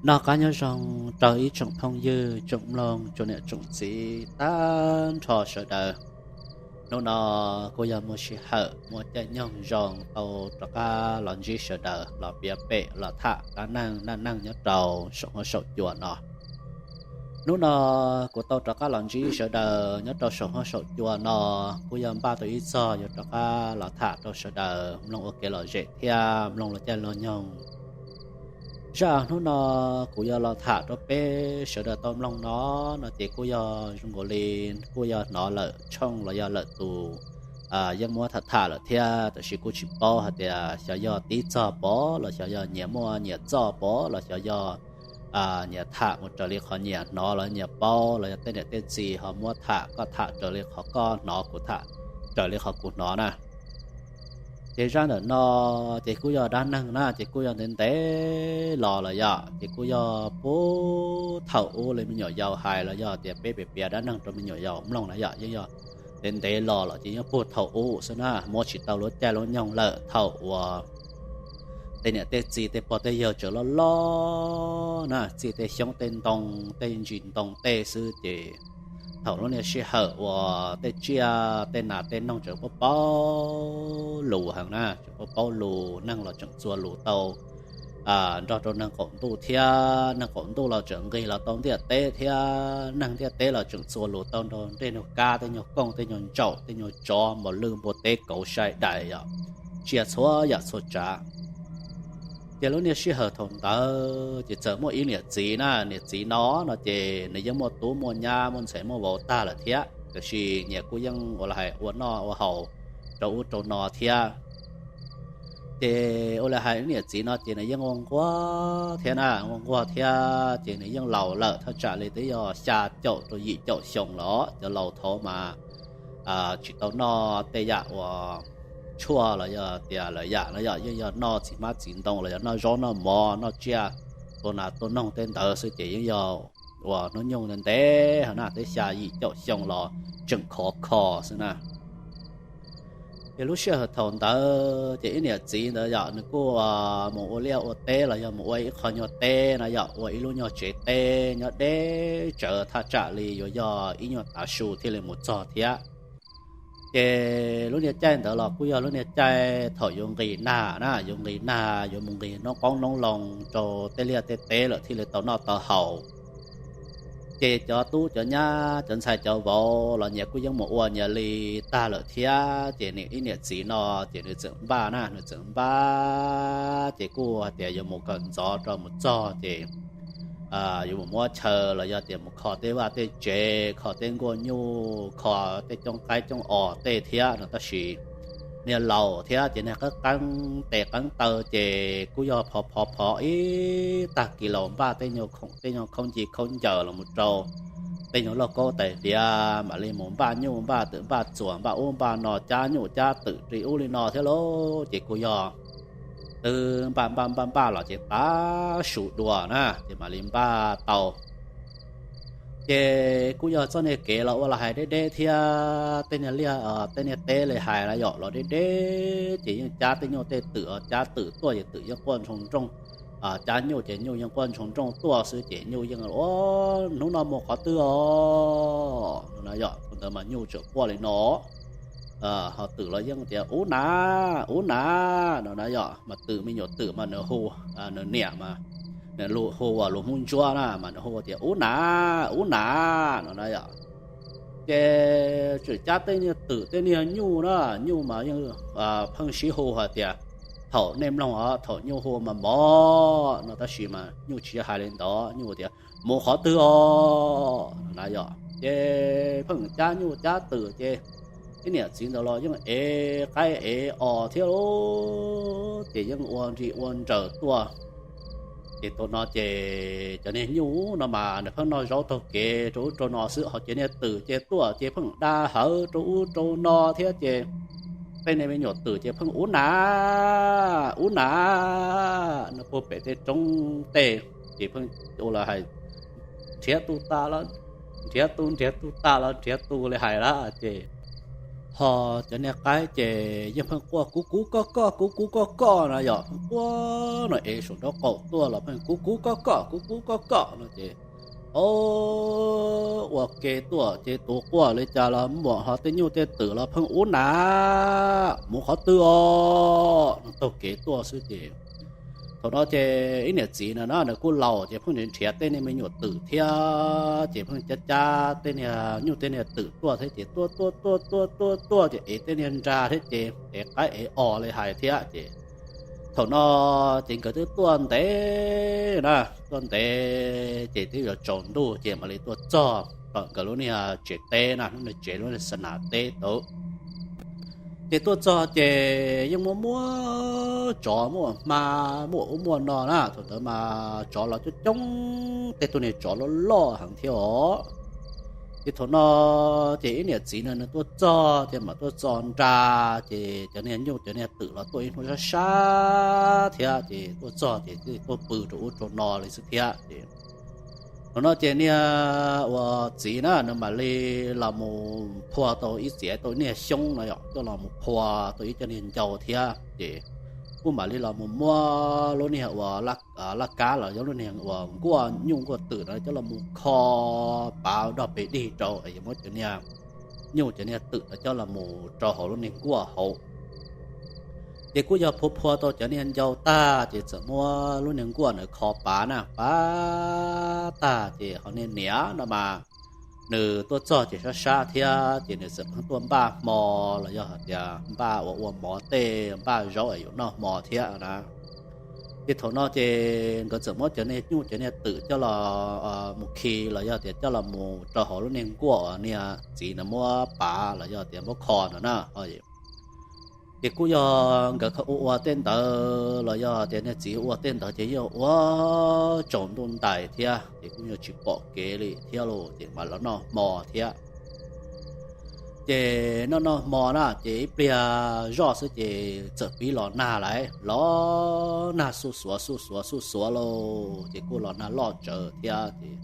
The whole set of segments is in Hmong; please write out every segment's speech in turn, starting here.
Noj qab nyob zoo rau ib tsoom phooj ywg, tsoom mloog, tsoom niam tsoom txiv tag nrho sawv daws. Hnub no kuj yog muaj sij hawm muaj caij nyoog zoo tau rov qab los ntsib sawv daws los piav pem los tham dab neeg dab neeg nyob rau saum huab saum cua no. Hnub no kuv tau rov qab los ntsib sawv daws nyob rau saum huab saum cua no, kuj yog npaj tau ib txog yuav rov qab los tham rau sawv daws mloog ua kev lom zem thiab mloog luag caij luag nyoog. Zaj hnub no kuv yuav los tham rau peb sawv daws tau mloog no, no ces kuj yog zoo nkaus li kuj yog hnov lawm tshooj los yog lawm tus yeej muab tham tham lawm thiab, tab sis kuj tsis paub hais tias xyov yog tib txog pov los xyov yog nyias muaj nyias txoj pov los xyov yog nyias tham mus raws li qhov nyias hnov los nyias paub los yog tej niam tej txiv ho muab tham, koj tham raws li qhov koj hnov, kuv tham raws li qhov kuv hnov na. Ces zaj ntawm no ces kuj yog dab neeg na, ces kuj yog ntev ntev los lawm yom, ces kuj yog puag thaum ub li me nyuam yaus hais los yog tias peb piav piav dab neeg rau me nyuam yaus mloog na yom, yeej yog ntev ntev los los ces yeej puag thaum ub xwb na, muab tsis tau lub caij lub nyoog lawm thaum uas tej niam tej txiv tej pog tej yawg tseem loj loj na, txij tej xyoob tej ntoo tej ntsis ntoo tej xwb ces thaum lub niag sij hawm uas tej tsiaj tej nas tej noog tseem paub paub lus heev na, tseem paub paub lus, neeg los tseem txuas lus tau nrog rau neeg qaum ntuj thiab, neeg qaum ntuj los tseem nqis los tau ntiaj teb thiab, neeg ntiaj teb los tseem txuas lus tau nrog tej nyuag kab tej nyuag kooj tej nyuag ntsaum tej nyuag tsov npua lwj npua teb kauv sai dais yom, tsiaj txhua yam txhua tsav. Ces lub niag sij hawm thaum ntawd ces txawm muaj ib niam txiv na, niam txiv no no ces nws yeej muaj tub muaj nyab muaj ntxhais muaj vauv tag lawm thiab, tiam sis nyias kuj yeej ua li hais ua noj ua haus rau ub rau no thiab. Ces ua li hais niam txiv no ces nws yeej ua nquag thiab na, ua nquag thiab ces nws yeej laus lawm thaj tsam li twb yog xya caum rau yim caum xyoo los, cov laus thaud mas tsis tau noj tej yam uas tshuaj los yog tias lawm yam no yom, yeej yog noj txiv hmab txiv ntoo los yog noj zaub noj mov noj tsiaj tua nas tua noog tej ntawd xwb ces yeej yog uas hnub nyoog ntev ntev ho na, twb xya yim caum xyoo los tseem khov kho xwb na. Ces lub sij hawm thaum ntawd ces ib niam txiv ntawd yom, nws kuj mus ua liaj ua teb los yog mus ua ib qho nyuag teb no yom, ua ib lub nyuag tsev teb nyob deb tsawv thaj tsam li yuav yog ib nyuag tav su thiaj li mus txog thiab. Ces lub niag caij ntawd los kuj yog lub niag caij thaum yuav nqis nag na, yuav nqis nag yuav mus nqis noob qoob noob loo rau tej liaj tej teb lawm thiaj li tau noj tau haus. Ces cov tub cov nyab cov ntxhais cov vauv los nyias kuj yeej mus ua nyias li tag lawm thiab, ces nws ib niam txiv no ces nws txawm npaj na, nws txawm npaj ces kuj hais tias yuav mus kawm ntxov rau mus txog ces yuav mus muab chaw los yog tias mus kho tej vaj tej tsev, kho tej nkuaj nyuj, kho tej cooj qaib cooj os tej thiab no, tab sis niag laus thiab ces niag qeeb qeeb tes qeeb taw ces kuj yog phov phov phov ib tag kis los npaj tej nyuag khoom tej nyuag khaub nci khaub ncaws los mus rau tej nyuag lauj kaub tais diav, mam li mus npaj nyuj npaj twm npaj txuas npaj ub npaj no, cab nyuj cab twm li ub li no thiab lauj. Ces kuj yog twb npaj npaj npaj npaj los ces tav su dua na ces mam li npaj tau. Ces kuj yog txoj niag kev los ua los hais deb deb thiab, tej niag liaj tej niag teb li hais los yog los deb deb ces yeej cab tej nyuj tej twm, cab twm tuaj ces twm yeej quaj ntshoo nrooj, cab nyuj ces nyuj yeej quaj ntshoo nrooj tuaj xwb ces nyuj yeej ua, hnub no mus qhov twg os no na yom, thaum ntawd mas nyuj tseem quaj li no. Ho twm los yeej tias ub na, ub na no na yom, mas twm me nyuam twm mas nws hu, nws niam mas nws hu ua lus Hmoob Ntsuab na mas nws hu tias ub na, ub na no na yom. Ces tseem cab tej niag twm tej niag nyuj na, nyuj mas yeej pheej sib hu hais tias thaum nej mloog os, thaum nyuj hu mas mov no, tab sis mas nyuj tsis hais li ntawd, nyuj tias mus qhov twg os no na yom. Ces pheej cab nyuj cab twm ces ib niam txiv ntawd los yeej ev qaib ev os thiab lauj, ces yeej ua nri ua nraws tuaj. Ces thaum no ces cov niag nyuj no mas nws pheej noj zaub taug kev rau ub rau no xwb, ho cov niag twm ces tuaj ces pheej da hawv rau ub rau no thiab ces tej niag me nyuam twm ces pheej ub na, ub na no puag pem tej roob tej, ces pheej ua los hais nrhiav tus tas los nrhiav tus, nrhiav tus tas los nrhiav tus li hais lawm ces Ho cov niag qaib ces yeej pheej quaj kuv kuv koj koj kuv kuv koj koj na yom, pheej quaj no es saum nraub qaum tuaj los pheej kuv kuv koj koj kuv kuv koj koj no ces o, ua ke tuaj ces tus quaj li cas los muam ho tej nyuj tej twm los pheej ub na, mus qhov twg os no taug kev tuaj xwb ces thaum no ces ib niam txiv no na nws kuj laus ces pheej nrhiav tej niag me nyuam twm thiab ces pheej cab cab tej niag nyuj tej niag twm tuaj thiab ces tuaj tuaj tuaj tuaj tuaj tuaj ces ev tej niag nra thiab ces ev qaib ev os li hais thiab ces thaum no ces nkawd twb tuaj ntev na, tuaj ntev ces twb yuav tsaus ntuj ces mam li tuaj txog tom nkawd lub niag tsev teb na, lub niag tsev lub niag xa nas teb tod. Ces tuaj txog ces yeej muaj muaj tsov muaj hma muaj ub muaj no na, thaum ntawd mas tsov los coob coob, tej tug niag tsov loj loj heev thiab os. Ces thaum no ces ib niam txiv no nws tuaj txog ces mam tuaj txog nra ces cov niag nyuj cov niag twm los tuaj ib hnub sab sab thiab ces tuaj txog ces tuaj pw rau ub rau no li xwb thiab ces thaum no ces niag ua txiv na nws mam li los mus phua tau ib txiav tau niag xyoob no yom, coj los mus phua tau ib co niag ncau thiab ces kuj mam li los mus muab lub niag ua laj kab los yog lub niag ua nkuaj nyuj nkuaj twm no coj los mus kho pav dog pes dig rau es yuav muab cov niag nyuj cov niag twm no coj los mus rau hauv lub niag nkuaj hauv. Ces kuj yog phua phua tau cov niag ncau tag ces txawm muab lub niag nkuaj ntawd kho pav na, pav tag ces ho niag niam no mas nws tuaj txog ces sab sab thiab ces nws txawm pheej tuaj npaj hmo los yog hais tias npaj ua ua mov tej npaj zaub es yuav noj hmo thiab na. Ces thaum no ces nkawd txawm muab cov niag nyuj cov niag twm coj los mus khi los yog tias coj los mus rau hauv lub niag nkuaj uas niag txiv nws muab pav los yog tias muab kho no na. Ces kuj yog nkawd ua ua tej ntawd los yog tias niag txiv ua tej ntawd ces yog ua tsaus ntuj ntais thiab ces kuj yog tsis pom kev li thiab los ces mam los noj hmo thiab. Ces noj noj hmo na ces ib pliag zoj xwb ces txawm pib los nag lawm, los nag xuj xuav xuj xuav xuj xuav lauj ces kuj los nag loj tsawv thiab ces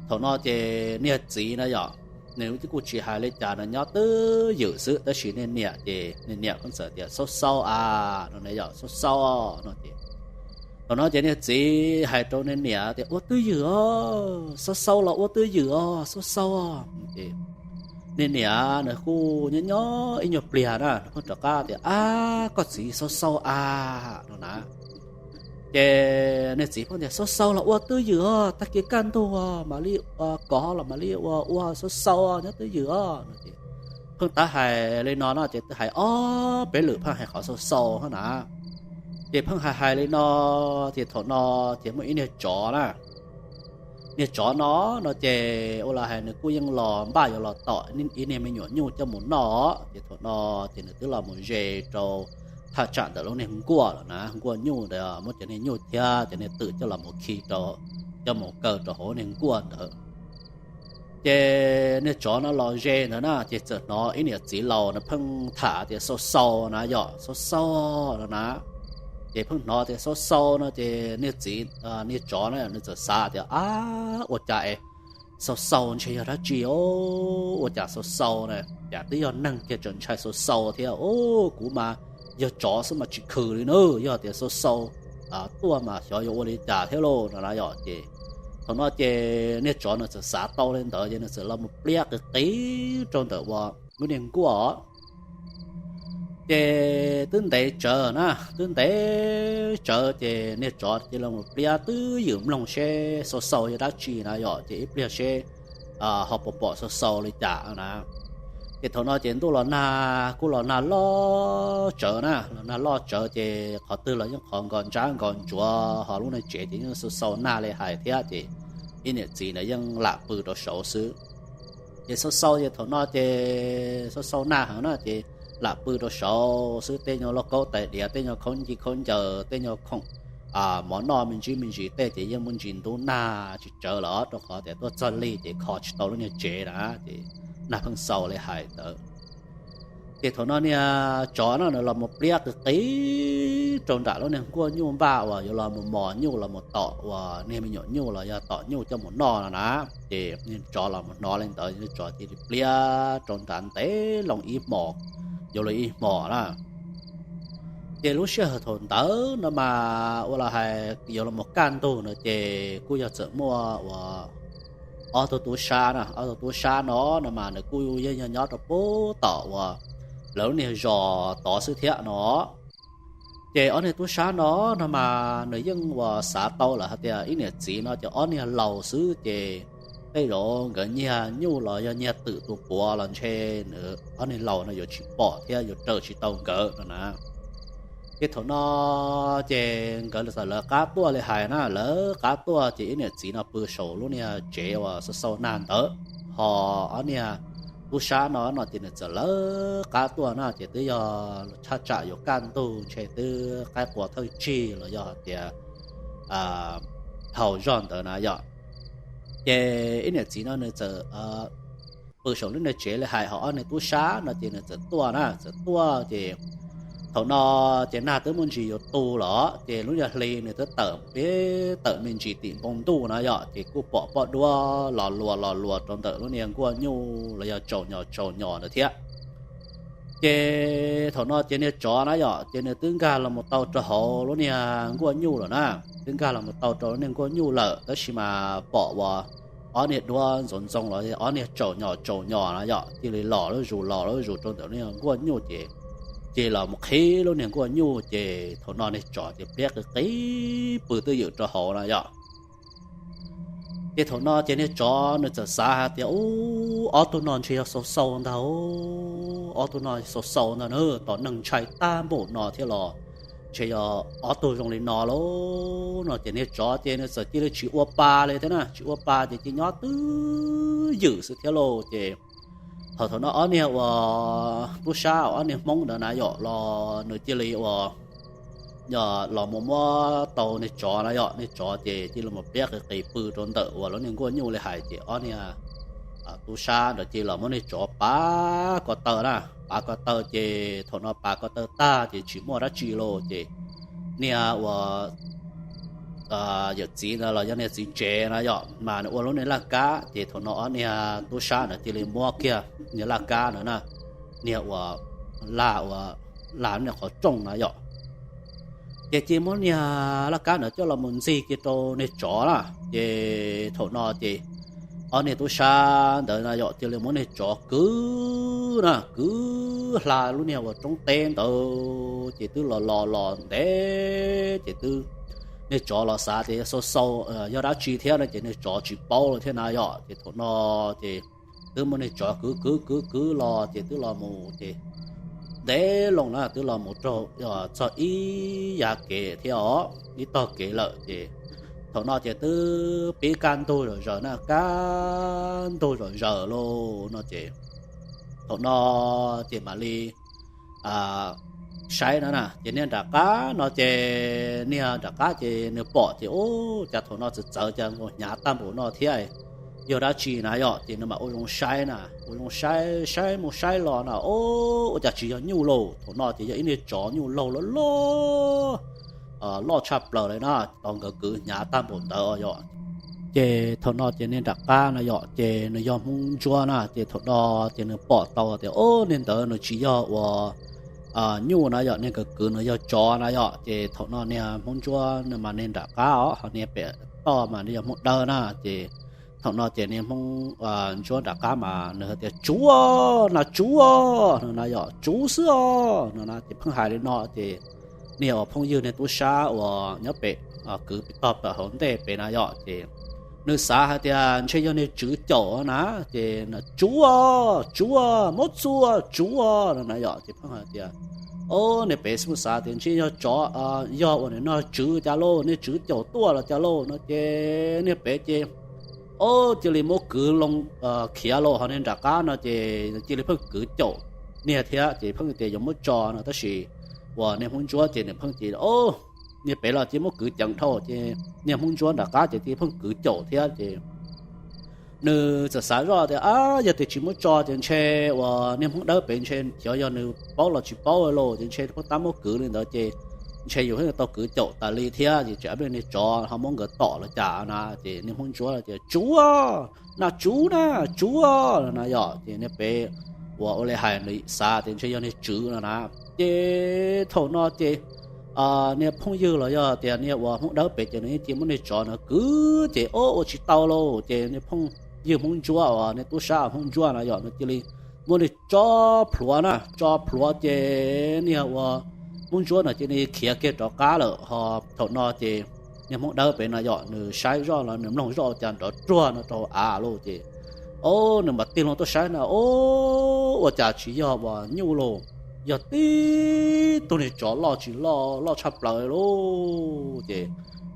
thaum no ces niag txiv na yom, nws kuj tsis hais li cas, nws nyob twj ywm xwb tab sis niag niam ces niag niam kuj txawm tias xau xau a no na yom, xau xau no ces thaum no ces niag txiv hais rau niag niam tias ua twj ywm os, xau xau los ua twj ywm os, xau xau os. Niag niam nws kuj nyob nyob ib nyuag pliag na nws pheej rov qab tias ab koj txiv xau xau a no na. Ces niag txiv pheej tias xau xau los ua twj ywm os, tag kis kaj ntug mam li kov los mam li ua ua xau xau nyob twj ywm os no ces pheej tab hais li no no ces twb hais ob peb lwm pheej hais qhov xau xau na. Ces pheej hais hais li no ces thaum no ces muaj ib niag tsov na, niag tsov no no ces ua los hais nws kuj yeej los npaj yuav los tom ib niag me nyuam nyuj coj mus noj ces thaum no ces nws twb los mus ze rau thaj tsam ntawm lub niag nkuaj lawm na, nkuaj nyuj ntawd muab cov niag nyuj thiab cov niag twm coj los mus khi rau, coj mus kaw rau hauv niag nkuaj ntawd. Ces niag tsov no los ze ntawd na ces txawm hnov ib niam txiv laus no pheej tham tias xau xau na yom, xau xau no na. Ces pheej hnov tias xau xau no ces niag txiv, niag tsov na nws txawm xav tias ab ua cas es xau xau ntshe yog dab tsi os, ua cas xau xau na, cas twb yog neeg kiag tseem ntshai xau xau thiab os, kuv mas yog tsov xwb mas tsis khwm li na, yog tias xau xau tuaj mas xyov yuav ua li cas thiab lauj no na yom. Ces thaum no ces niag tsov nws txawm xav tau li ntawd ces nws txawm los mus pliab qis qis rau ntawm ua lub niag nkuaj os. Ces twb ntev tsawv na, twb ntev tsawv ces niag tsov cia li los pliab twj ywm mloog seb xau xau yog dab tsi na yom, ces ib pliag seb ho puas pom xau xau li cas na. Ces thaum no ces ntuj los nag, kuj los nag loj tsawv na, los nag loj tsawv ces qhov twg los yeej qhov nkos ntsab nkos ntsuav, ho lub niag tsev ces yeej xau xau nag li hais thiab ces ib niam txiv ntawd yeej lam pw rau saud xwb. Ces xau xau ces thaum no ces xau xau nag heev na ces lam pw rau saud xwb, tej nyuag lauj kaub tais diav, tej nyuag khaub ncaws khaub ncaws, tej nyuag khoom mov noj me ntsis me ntsis tej ces yeej muaj ntsis ntub nag tsis tsawv los rau qhov tias tuaj txog lig ces kho tsis tau lub niag tsev na, ces nag pheej xau li hais ntawd. Ces thaum no niag tsov no nws los mus pliab qis qis rau nram lub niag nkuaj nyuj npaj uas yuav los mus mos nyuj los mus tom uas niag me nyuam nyuj los yog tom nyuj coj mus noj no na. Ces niag tsov los mus hnov li ntawd, niag tsov cia li pliab rau nram ntev loo ib hmos, yuav luag ib hmos na. Ces lub sij hawm thaum ntawd no mas ua los hais yuav los mus kaj ntug no ces kuj yog txawm muaj uas ob tug tub sab na, ob tug tub sab no no mas nws kuj yeej yog nyob rau pub tom uas lawv lub niag zos tod xwb thiab no. Ces ob niag tub sab no no mas nws yeej uas xav tau lawm hais tias ib niam txiv no ces ob niag laus xwb ces tej zaum nkawd nyiag nyuj los yog nyiag twm tus puav los ntshe ob niag laus no yuav tsis pom thiab yuav raws tsis tau nkawd no na. Ces thaum no ces nkawd txawm lawv qab tuaj li hais na, lawv qab tuaj ces ib niam txiv no pw saum lub niag tsev uas xau xau nag ntawd, ho ob niag tub sab no no ces nws txawm lawv qab tuaj na ces twb yog thaj tsam yuav kaj ntug ntshe twb qaib qua thawj tsig los yog hais tias thaum zog ntawd na yom. Ces ib niam txiv no nws txawm pw saum lub niag tsev li hais, ho ob niag tub sab no ces nws txawm tuaj na, txawm tuaj ces thaum no ces nag twb muaj ntsis yuav tu los ces lub niag hli nws twb tawm peb tawm me ntsis tim npoo ntuj na yom, ces kuj pom poj duab los luas los luas rau ntawm lub niag nkuaj nyuj los yog tsaus nyos tsaus nyos ntawd thiab. Ces thaum no ces niag tsov na yom ces nws twb nkag los mus tau rau hauv lub niag nkuaj nyuj lawm na, twb nkag los mus tau rau lub niag nkuaj nyuj lawm tab sis mas pom uas ob niag duab ntxoov ntxoo los ob niag tsaus nyos tsaus nyos na yom cia li los lub zus los lub zus rau ntawm lub niag nkuaj nyuj ces cia li los mus qhib lub niag nkuaj nyuj ces thaum no niag tsov ces pliab qis qis pw twj ywm rau hauv na yom. Ces thaum no ces niag tsov nws txawm xav hais tias ub, ob tug no ntshe yog xau xau ntag, ob tug no xau xau ntag na, tom neeg ntshai tag npaum no thiab los ntshe yog ob tug zoo li no lauj no ces niag tsov ces nws txawm cia li tsis ua pa li thiab na, tsis ua pa ces cia nyob twj ywm xwb thiab lauj. Ces thaum thaum no ob niag uas tub sab ob niag hmoob ntawd na yom los nws cia li uas los mus muab tau niag tsov na yom, niag tsov ces cia li mus pliab qis qis pw rau ntawm uas lub niag nkuaj nyuj li hais ces ob niag tub sab ntawd cia li los muab niag tsov pav ko taw na, pav ko taw ces thaum no pav ko taw tag ces tsis muaj dab tsi lauj ces niag uas yawm txiv ntawd los yog niag txiv ntsev na yom mas nws ua lub niag laj kab ces thaum no ob niag tub sab ntawd cia li muab kiag niag laj kab ntawd na, niag uas laj uas laj niag qhov rooj na yom, ces cia li muab niag laj kab ntawd coj los mus ntxig kiag rau niag tsov na. Ces thaum no ces ob niag tub sab ntawd na yom cia li muab niag tsov kwv na, kwv hla lub niag uas roob teb ntawd ces twb los los los ntev ces twb niag tsov los xav tias yog xau xau yog dab tsi thiab no ces niag tsov tsis paub li thiab na yom. Ces thaum no ces twb muab niag tsov kwv kwv kwv kwv los ces twb los mus ces ntev loo na twb los mus raug txog ib yav kev thiab os, ib tog kev lawm ces thaum no ces twb pib kaj ntug zom zaws na, kaj ntug zom zaws lauj no ces thaum no ces mam li saib no na ces niag nram qab no ces niag nram qab ces nws pom ces ub, cas thaum no txawv txawv cas nkaus hnyav tag npaum no thiab, yog dab tsi na yom. Ces nws mam ua zoo saib na, ua zoo saib saib mus saib los na, ub, ua cas tsis yog nyuj lauj, thaum no ces yog ib niag tsov nyuj laug loj loj loj tshaj plaws li na, tau nkawd kwv hnyav tag npaum ntawd yom. Ces thaum no ces niag nram qab no yom ces nws yog Hmoob Ntsuab na, ces thaum no ces nws pom tau tias ub, niag ntawd nws tsis yog uas nyuj na yom, niag nkawd kwv nws yog tsov na yom. Ces thaum no niag Hmoob Ntsuab no mas niag nram qab os, ho niag pem toj mas yog Hmoob Dawb na. Ces thaum no ces niag Hmoob Ntsuab nram qab mas nws hais tias tsuv, na tsuv no na yom, tsuv xwb os no na. Ces pheej hais li no ces niag uas phooj ywg niag tub sab uas nyob pem kwv tog pem hauv ntej pem na yom, ces nws xav hais tias ntshe yog niag tswv caum na, ces tsuv, tsuv, muab txua tsuv no na yom. Ces pheej hais tias, o, niag pem xav tias ntshe yog tsov, yog uas nim no tswv cas lauj, niag tswv caum tuaj los cas lauj no ces niag pem ces o, cia li muab kwv loo khiav lauj, ho niag nram qab no ces cia li pheej kwv caum niag thiab ces pheej tias yuav muab tso no, tab sis uas niag Hmoob Ntsuab ces nws pheej ces o, niag pem los cia li muab kwv ceev dhau ces niag Hmoob Ntsuab nram qab ces cia li pheej kwv caum thiab ces nws txawm xav zoj tias, ab, yog tias tsis muab tso ces ntshe uas niag Hmoob Dawb pem ntshe xyov yog nws paub los tsis paub lauj, ces ntshe pheej tab muab kwv li ntawd ces ntshe yus thiaj tau kwv caum tas li thiab. Ces tseem ob niag tsov ho muab nkawd tom los cas na, ces niag Hmoob Ntsuab tias, tsuv, nas tsuv na, tsuv no na yom. Ces niag pem uas ua li hais nws xav tias ntshe yog niag tswv no na. Ces thaum no ces niag phooj ywg los yog tias niag uas Hmoob Dawb pem ces nws yeej cia muab niag tsov no kwv ces ob ua tsis tau lauj, ces niag phooj ywg Hmoob Ntsuab uas niag tub sab Hmoob Ntsuab no yom, nws cia li muab niag tso plhuav na, tso plhuav ces niag uas Hmoob Ntsuab no cia li khiav kiag rov qab lawm. Ho thaum no ces niag Hmoob Dawb pem no yom, nws saib zoj los nws mloog zoj ua cas nrov ruag no rau av lauj, ces ob nws mam tig loo tuaj saib no, ob, ua cas tsis yog uas nyuj lauj, yog tib tug niag tsov loj tsis loj, loj tshaj plaws lauj. Ces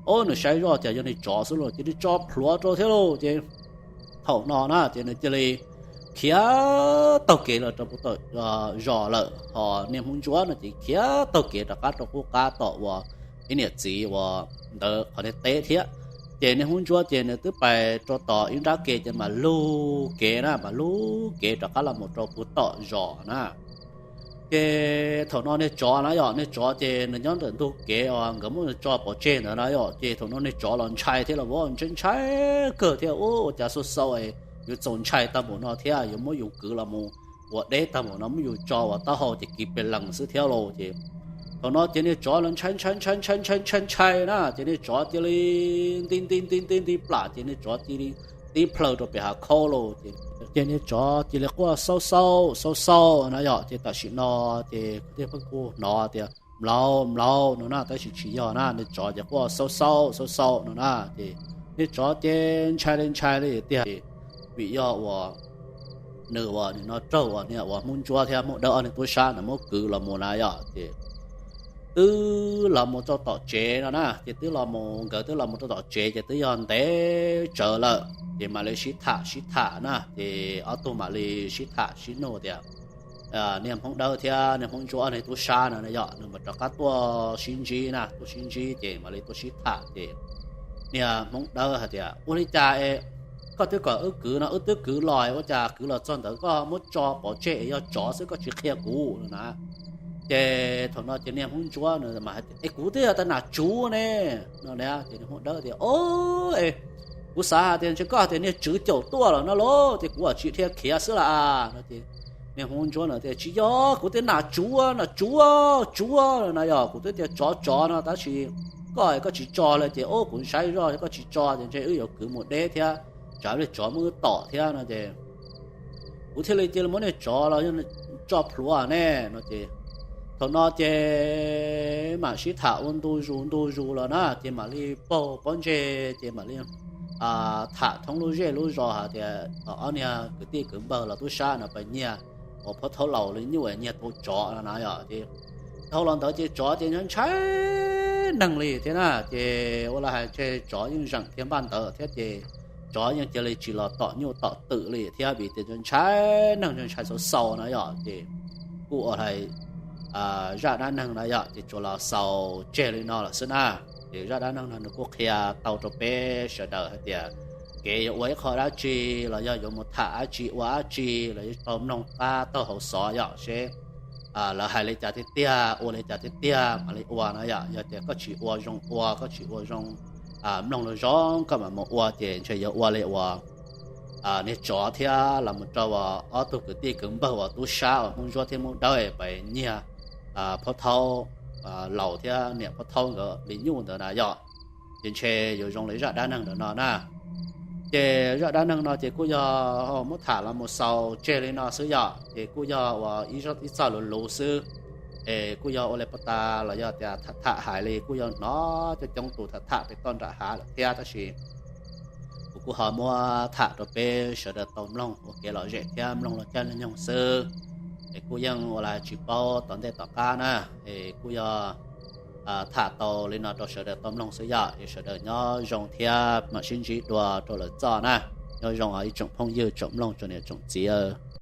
ob nws saib zoj cas yog niag tsov xwb lauj, cia li tso plhuav rau thiab lauj. Ces thaum no na ces nws cia li khiav taug kev los rau puag tom zos lawm, ho niag Hmoob Ntsuab no ces khiav taug kev rov qab rau qub qab tom uas ib niam txiv uas ntawd qhov niag teb thiab. Ces niag Hmoob Ntsuab ces nws twb pais rau tom ib nrab ke ces mam lug kev na, mam lug kev rov qab los mus rau puag tom zos na. Ces thaum no niag tsov na yom, niag tsov ces nws nyob ntawm ntug kev uas nkawd muab nws tso pov tseg ntawd na yom, ces thaum no niag tsov los ntshai thiab los ua ntshai ntshai kawg thiab, ua cas xau xau yuav txaus ntshai tag npaum no thiab, yuav muab yus kwv los mus ua deb tag npaum no, muab yus tso ua taub hau ces kiv pes lees xwb thiab lauj. Ces thaum no ces niag tsov los ntshai ntshai ntshai ntshai ntshai ntshai ntshai na, ces niag tsov cia li nti nti nti nti nti plam, ces niag tsov cia li tib plhaw rau pem hav khaub lauj. Ces niag tsov cia li quaj xau xau xau xau na yom, ces tam sim no ces kuv thiaj pheej kuj hnov tias mlaus mlaus no na, tab sis tsis yog na, niag tsov ces quaj xau xau xau xau no na. Ces niag tsov ces ntshai li ntshai li tiag, vim yog uas nws uas nim no raug uas niag uas Hmoob Ntsuab thiab Hmoob Dawb ob niag tub sab nws muab kwv los mus na yom. Ces twb los mus txog tom tsev no na, ces twb los mus, nkawd twb los mus rau tom tsev ces twb yog ntev tsawv lawm, ces mam li sib tham sib tham na, ces ob tug mam li sib tham sib nug tias niag Hmoob Dawb thiab niag Hmoob Ntsuab ob niag tub sab no na yom, nws mam rov qab tuaj sib ntsib na, tuaj sib ntsib ces mam li tuaj sib tham ces niag Hmoob Dawb hais tias, ua li cas es koj twb kom wb kwv no wb twb kwv los, ua cas kwv los txog ntawd koj muab tso pov tseg es yog tsov xwb koj tsis qhia kuv no na. Ces thaum no ces niag Hmoob Ntsuab nws mas hais tias, es kuv twb yog tag nas tsuv ne no na. Ces niag Hmoob Dawb tias, o, es kuv xav hais tias ntshe koj hais tias niag tswv caum tuaj los no lauj, ces kuv tsis dhia khiav xwb las no. Ces niag Hmoob Ntsuab no tias, tsis yog, kuv twb nas tsuv, nas tsuv, tsuv no na yom, kuv twb tias tsov tsov no tab sis koj koj tsis tso li ces o kuv saib zoj koj tsis tso ces ntshe wb yuav kwv mus deb thiab tsam li tsov muab wb tom thiab no ces kuv thiaj li cia li muab niag tsov los yog tso plhuav ne no ces thaum no ces mam sib tham ua ntu zus ntu zus los na, ces mam li paug pob ntseg ces mam li tham thoob lub zej lub zos hais tias ob niag kwv tij kwv npawg los tub sab no pes nyiag uas Phob Thaub laus li nyuj nyiag tau tsov no na yom. Ces dhau los ntawd ces tsov ces ntshai ntshai neeg li thiab na, ces ua li hais tias tsov yeej zeem kiag npaj ntawd thiab ces tsov yeej cia li tsis los tom nyuj tom twm li thiab vim tias ntshai neeg ntshai xau xau no yom. Ces kuj ua li zaj dab neeg no yom, ces tsuas los xaus tseg li no lawm xwb na. Ces zaj dab neeg no nws kuj qhia tau rau peb sawv daws hais tias kev yuav ua ib qho dab tsi los yog yuav mus tham dab tsi ua dab tsi los yuav tau mloog qab taug hauv xov yom, seb lawv hais li cas tiag tiag, ua li cas tiag tiag mam li ua no yom. Yog tias koj tsis ua zoo ua, koj tsis ua zoo mloog lus zoo koj mam mus ua ces ntshe yuav ua li uas niag tsov thiab los mus rau ob tug kwv tij kwv npawg uas tub sab uas Hmoob Ntsuab thiab Hmoob Dawb pes nyiag Phob Thaub laus thiab niam Phob Thaub nkawd li nyuj ntawd na yom. Ces ntshe yuav zoo li zaj dab neeg ntawm no na. Ces zaj dab neeg no ces kuj yog muab tham los mus xaus tseg li no xwb yom. Ces kuj yog uas ib txoj luv luv xwb, es kuj yog ua li pab tas los yog tias tham tham hais li kuj yog hnov coob coob tus tham tham pem toj nram hav lawm thiab, tab sis kuv kuj ho muab tham rau peb sawv daws tau mloog ua kev lom zem thiab mloog los caij los nyoog xwb. Es kuj yeej ua li tsis paub tom ntej tom qab na, es kuj yog tham tau li no rau sawv daws tau mloog xwb yom. Es sawv daws nyob zoo thiab mam sib ntsib dua rau lawm txoj na. Nyob zoo ib tsoom phooj ywg tsoom mloog tsoom niam tsoom txiv.